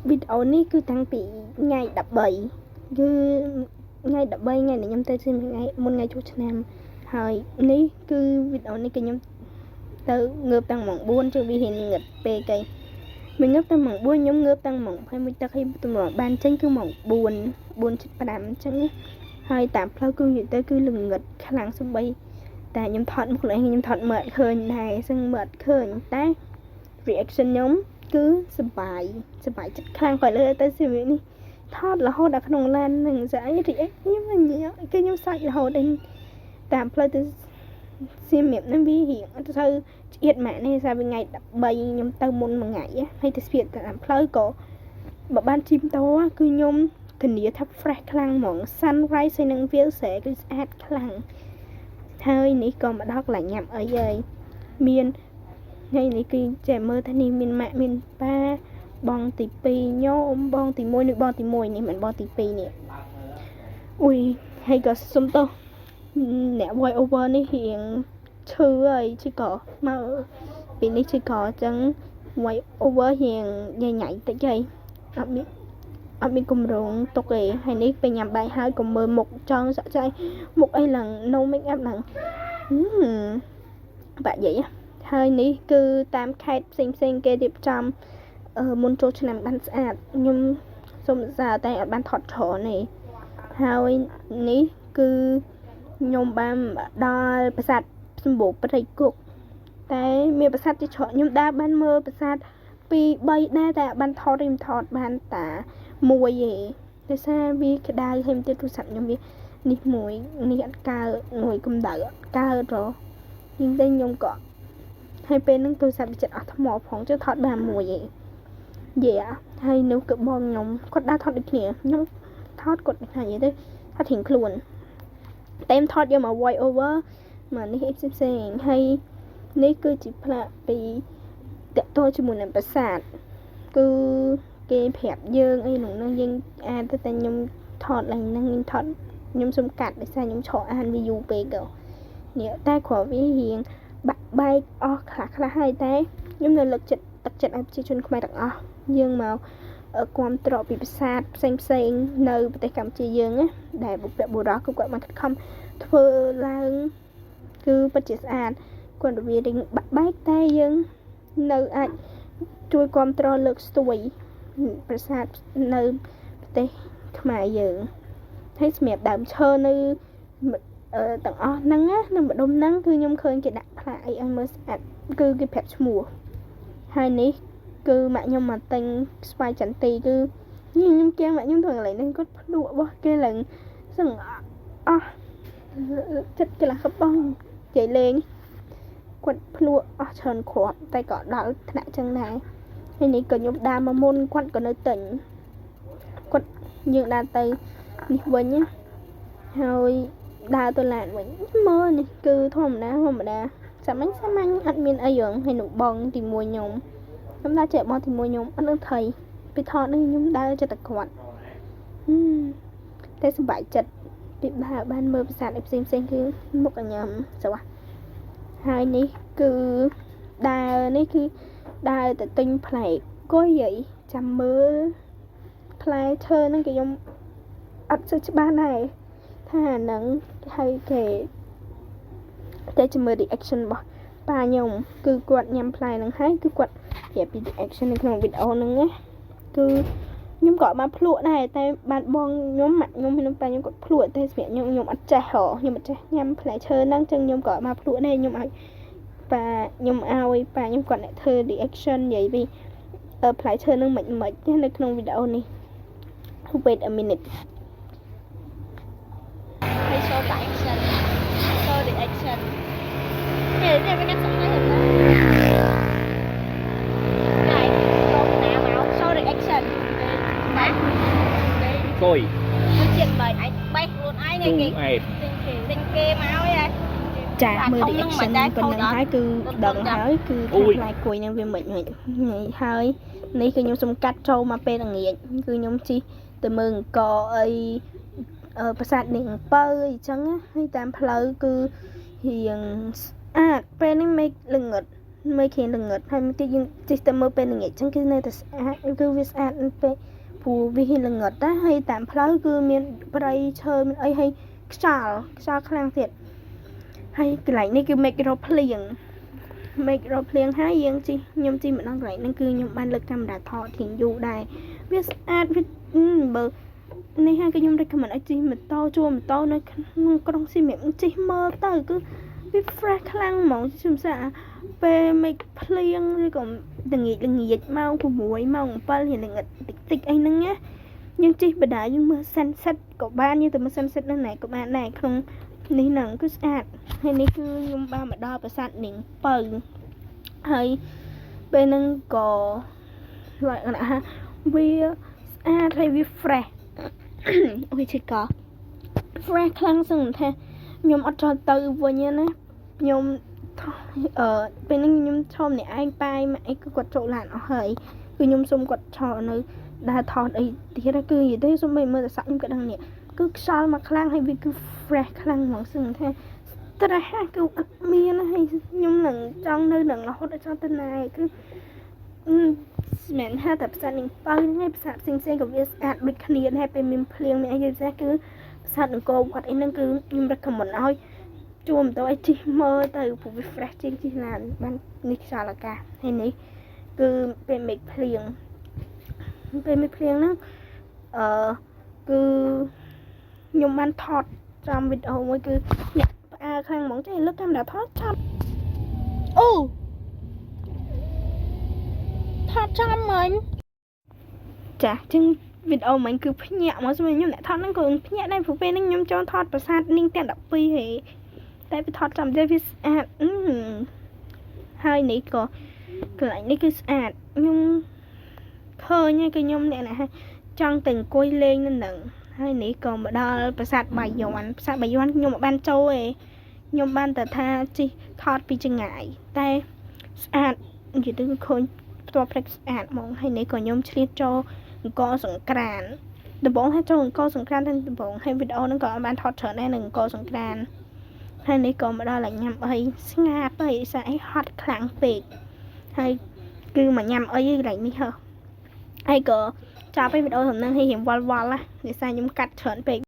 វីដេអូនេះគឺតាំងពីថ្ងៃ13គឺថ្ងៃ13ថ្ងៃដែលខ្ញុំទៅសៀមរាបថ្ងៃមុនថ្ងៃចូលឆ្នាំហើយនេះគឺវីដេអូនេះគឺខ្ញុំទៅងើបតាំងម៉ោង4ជួយវាហ៊ានងឹតពេកឯងមិនងើបតាំងម៉ោង4ខ្ញុំងើបតាំងម៉ោង21ទឹកឲ្យទម្រាំបានចេញគឺម៉ោង4 4:5អញ្ចឹងណាហើយតាមផ្លូវគឺនិយាយទៅគឺល្ងឹតខ្លាំងសំបីតែខ្ញុំថតមុខខ្លួនឯងខ្ញុំថតមើលអត់ឃើញដែរសឹងមើលអត់ឃើញតែ reaction ខ្ញុំគឺសប្បាយសប្បាយចិត្តខ្លាំងគាត់លើទៅសៀមរាបនេះថតរហូតដល់ក្នុងឡាននឹងស្អី react ខ្ញុំញ៉ាគឺខ្ញុំសាច់រហូតដល់តាមផ្លូវទៅសៀមរាបហ្នឹងវារៀងអត់ទៅឆ្អៀតម៉ាក់នេះសារវាថ្ងៃ13ខ្ញុំទៅមុនមួយថ្ងៃហើយទៅស្ពាតតាមផ្លូវក៏បើបានជិះតោគឺខ្ញុំធានាថា fresh ខ្លាំងហ្មង sunrise ហើយនឹងវាលស្រែគឺស្អាតខ្លាំងហើយនេះក៏មកដល់កន្លែងញ៉ាំអីហើយមានថ្ងៃនេះគឺចេះមើលថានេះមានម៉ាក់មានប៉ាបងទី2ខ្ញុំបងទី1នេះបងទី1នេះមិនបងទី2នេះអុយហើយក៏សុំទោសអ្នក voice over នេះរៀងឈឺហើយឈឺកមកពីនេះឈឺកអញ្ចឹង voice over រៀងញ៉ៃញ៉ៃតិចហើយអត់មានអត់មានកម្រងទុកទេហើយនេះពេលញ៉ាំបាយហើយក៏មើលមុខចង់សក់ចៃមុខអីឡើង no make up ឡើងបាក់និយាយហើយនេះគឺតាមខេត្តផ្សេងផ្សេងគេរៀបចំមុនចូលឆ្នាំបានស្អាតខ្ញុំសូមសរសើរតែអត់បានថតច្រើនទេហើយនេះគឺខ្ញុំបានដល់ប្រាសាទសម្បូរព្រៃគុកតែមានប្រាសាទជាច្រើនខ្ញុំដើរបានមើលប្រាសាទ2 3ដែរតែអត់បានថតទេខ្ញុំថតបានតាមួយទេដោយសារវាក្តៅហើយទៀតទូរស័ព្ទខ្ញុំវានេះមួយនេះអត់កើតមួយកម្ដៅអត់កើតហ៎យឹងទៅខ្ញុំក៏ហើយពេលហ្នឹងទូរស័ព្ទវាចិត្តអស់ថ្មផងជឿថតបានមួយឯងយេហើយនោះគឺបងខ្ញុំគាត់ដើរថតដូចគ្នាខ្ញុំថតគាត់ថានិយាយទៅថតរៀងខ្លួនតែមថតយកមក voice over មកនេះអីផ្សេងៗហើយនេះគឺជាផ្លាកពីតកតជាមួយនឹងប្រាសាទគឺគេប្រាប់យើងអីក្នុងនោះយើងអានទៅតែខ្ញុំថតឡើងហ្នឹងខ្ញុំថតខ្ញុំសុំកាត់ដោយសារខ្ញុំឆក់អានវាយូរពេកនេះតែគ្រាន់វារៀងបាក់បែកអស់ខ្លះខ្លះហើយតែខ្ញុំនៅលើកចិត្តទឹកចិត្តឲ្យប្រជាជនខ្មែរទាំងអស់យើងមកគ្រប់ត្រពីប្រាសាទផ្សេងផ្សេងនៅប្រទេសកម្ពុជាយើងណាដែលបុព្វបុរសគឺគាត់បានខិតខំធ្វើឡើងគឺពិតជាស្អាតគាត់វារៀងបាក់បែកតែយើងនៅអាចជួយគ្រប់គ្រងលើកស្ទួយប្រាសាទនៅប្រទេសខ្មែរយើងហើយសម្រាប់ដើមឈើនៅទាំងអស់ហ្នឹងណានៅម្ដុំហ្នឹងគឺខ្ញុំឃើញគេដាក់ផ្លាកអីឲ្យមើលស្អាតគឺគេប្រាប់ឈ្មោះហើយនេះគឺម៉ាក់ខ្ញុំមកទិញស្វាយចន្ទីគឺខ្ញុំគៀងម៉ាក់ខ្ញុំទៅកន្លែងហ្នឹងគាត់ភ្លក់របស់គេឡើងសឹងអស់ចិត្តកន្លះកំប៉ុងនិយាយលេងគាត់ភ្លក់អស់ច្រើនគ្រាប់តែក៏ដល់ថ្នាក់ចឹងដែរហើយនេះក៏ខ្ញុំដើរមកមុនគាត់ក៏នៅទិញគាត់យើងដើរទៅនេះវិញណាហើយដើរទៅឡានវិញមើលនេះគឺធម្មតាធម្មតាសាមញ្ញសាមញ្ញអត់មានអីហងហើយនោះបងទី1ខ្ញុំខ្ញុំដើរចេះបងទី1ខ្ញុំអត់នឹងថៃពីថតនេះខ្ញុំដើរចិត្តតែគាត់តែសប្បាយចិត្តពីដើរបានមើលប្រាសាទផ្សេងផ្សេងគឺមុខញ៉ាំស្វះហើយនេះគឺដើរនេះគឺដើរទៅទិញផ្លែគុយហីចាំមើលផ្លែឈើហ្នឹងគេខ្ញុំអត់សូវច្បាស់ដែរថាអាហ្នឹងហើយគេតែចាំមើល reaction របស់ប៉ាខ្ញុំគឺគាត់ញ៉ាំផ្លែហ្នឹងហើយគឺគាត់ប្រាប់ពី reaction នៅក្នុងវីដេអូហ្នឹងណាគឺខ្ញុំក៏បានភ្លក់ដែរតែបានបងខ្ញុំម៉ាក់ខ្ញុំហើយនឹងប៉ាខ្ញុំគាត់ភ្លក់តែសម្រាប់ខ្ញុំខ្ញុំអត់ចេះហ៎ខ្ញុំអត់ចេះញ៉ាំផ្លែឈើហ្នឹងចឹងខ្ញុំក៏មកភ្លក់ដែរខ្ញុំឲ្យប៉ាខ្ញុំឲ្យប៉ាខ្ញុំគាត់អ្នកធ្វើ reaction និយាយពីផ្លែឈើហ្នឹងមិនមិននៅក្នុងវីដេអូនេះ wait a minute. ហើយ show reaction, show reaction នេះនេះវាកាត់សក់ហើយណាណែចូលណាមក show reaction ណា គយ ជាតិមិនឯងបេះខ្លួនឯងនេះ ជូ គេ អែប ទិញគេមកឯង ចាមើល reaction ប៉ុណ្ណឹងហើយគឺដឹងហើយគឺថាផ្លែគុយហ្នឹងវាមិនមិនហើយនេះគឺខ្ញុំសុំកាត់ចូលមកពេលល្ងាចគឺខ្ញុំជិះទៅមើលអង្គអីប្រាសាទនាងអំពៅអីចឹងណាហើយតាមផ្លូវគឺរៀងស្អាតពេលនេះមេឃល្ងឹត មេឃរៀងល្ងឹតហើយមួយទៀតយើងជិះទៅមើលពេលល្ងាចចឹងគឺនៅតែស្អាតគឺវាស្អាតពេកព្រោះវារៀងល្ងឹតណាហើយតាមផ្លូវគឺមានព្រៃឈើមានអីហើយខ្យល់ខ្យល់ខ្លាំងទៀតហើយកន្លែងនេះគឺមេឃរកភ្លៀងមេឃរកភ្លៀងហើយយើងជិះខ្ញុំជិះមកដល់កន្លែងហ្នឹងគឺខ្ញុំបានលើកកាមេរ៉ាថតរៀងយូរដែរវាស្អាតវាបើនេះហើយគឺខ្ញុំ recommend ឲ្យជិះម៉ូតូជួលម៉ូតូនៅក្នុងក្រុងសៀមរាបជិះមើលទៅគឺវា fresh ខ្លាំងហ្មងជំសាពេលមេឃភ្លៀងឬក៏ល្ងាចល្ងាចម៉ោង6ម៉ោង7រៀងល្ងិតតិចតិចអីហ្នឹងណាយើងជិះបដាយើងមើល sunset ក៏បានយើងទៅមើល sunset នៅណាក៏បានដែរក្នុងនេះហ្នឹងគឺស្អាតហើយនេះគឺខ្ញុំបានមកដល់ប្រាសាទនាងពៅហើយពេលហ្នឹងក៏លក្ខណៈថាវាស្អាតហើយវា fresh អូយឈឺក fresh ខ្លាំងសឹងថាខ្ញុំអត់ចង់ទៅវិញទេណាខ្ញុំអឺពេលហ្នឹងខ្ញុំឈរម្នាក់ឯងប៉ាយម៉ាក់អីគឺគាត់ចូលឡានអស់ហើយគឺខ្ញុំសុំគាត់ឈរនៅដើរថតអីទៀតគឺនិយាយទៅសុំមើលតែសាក់ខ្ញុំក៏ដឹងនេះគឺខ្យល់មកខ្លាំងហើយវាគឺ fresh ខ្លាំងហ្មងសឹងថា stress គឺអត់មានហើយខ្ញុំនឹងចង់នៅនឹងរហូតដល់ចង់ទៅណាគឺមិនថាតែប្រាសាទនាងពៅហ្នឹងឯងប្រាសាទផ្សេងៗក៏វាស្អាតដូចគ្នាដែរពេលមានភ្លៀងមានអីពិសេសគឺប្រាសាទអង្គរវត្តអីហ្នឹងគឺខ្ញុំ recommend ឲ្យជួមទៅឲ្យជិះមើលទៅព្រោះវា fresh ជាងជិះឡានបាននេះខ្យល់អាកាសហើយនេះគឺពេលមេឃភ្លៀងពេលមេឃភ្លៀងហ្នឹងអឺគឺខ្ញុំបានថតចំវីដេអូមួយគឺញាក់ផ្អើលខ្លាំងហ្មងចេះលើកកាមេរ៉ាថតចាប់ អូថតចំមិញ ចាជាងវីដេអូមិញគឺភ្ញាក់មកសម្រាប់ខ្ញុំអ្នកថតហ្នឹងក៏ភ្ញាក់ដែរព្រោះពេលហ្នឹងខ្ញុំចូលថតប្រាសាទនាងទាំង12ហេតែវាថតចំទៅវាស្អាតអឺហើយនេះក៏កន្លែងនេះគឺស្អាតខ្ញុំឃើញហើយគឺខ្ញុំអ្នកណាចង់ទៅអង្គុយលេងនៅនឹងហើយនេះក៏មកដល់ប្រាសាទបាយ័នប្រាសាទបាយ័នខ្ញុំមិនបានចូលទេខ្ញុំបានតែថាជិះថតពីចម្ងាយតែស្អាតនិយាយទៅគឺឃើញផ្ទាល់ភ្នែកស្អាតហ្មងហើយនេះក៏ខ្ញុំឆ្លៀតចូលអង្គរសង្ក្រានដំបងថាចូលអង្គរសង្ក្រានតែដំបងហើយវីដេអូហ្នឹងក៏អត់បានថតច្រើនដែរនៅអង្គរសង្ក្រានហើយនេះក៏មកដល់ឡើងញ៉ាំអីស្ងាត់ទៅសាអីហត់ខ្លាំងពេកហើយគឺមកញ៉ាំអីកន្លែងនេះហ៎ហើយក៏ចាប់ឲ្យវីដេអូសំណឹងឲ្យរៀងវល់វល់ណាដោយសារខ្ញុំកាត់ច្រើនពេក។